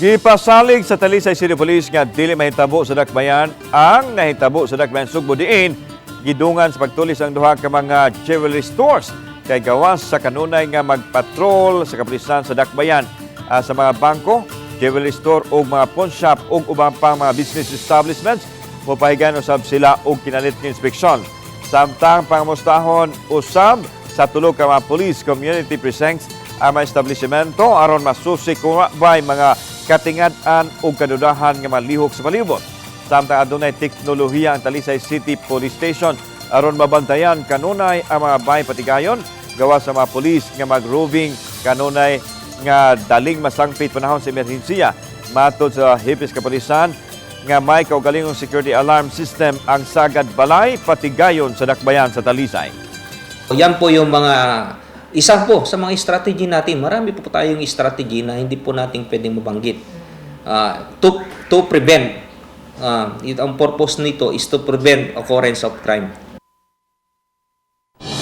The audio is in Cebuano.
Gipasalig sa Talisay City Police nga dili mahitabo sa Dakbayan ang nahitabo sa Dakbayan Sugbo, diin gidungan sa pagtulis ang duha ka mga jewelry stores kay gawas sa kanunay nga magpatrol sa kapulisan sa Dakbayan sa mga bangko, jewelry store ug mga pawn shop ug uban pang mga business establishments, mopahigayon usab sila og kinalit nga inspeksyon. Samtang pangmustahon usab sa tulo ka mga police community precincts ang mga establishmento aron masusi kung wa ba'y mga katingad-an o kadudahan nga malihok sa palibot. Samtang adunay teknolohiya ang Talisay City Police Station aron mabantayan kanunay ang mga bay patigayon, gawas sa mga pulis nga mag-roving kanunay nga daling masangpit panahon sa emerhensiya. Matod sa hepes kapulisan nga may kaugalingong security alarm system ang sagad balay patigayon sa Dakbayan sa Talisay. Yan po yung mga isa po sa mga strategy natin. Marami po tayong strategy na hindi po natin pwedeng mabanggit. To prevent, ang purpose nito is to prevent occurrence of crime.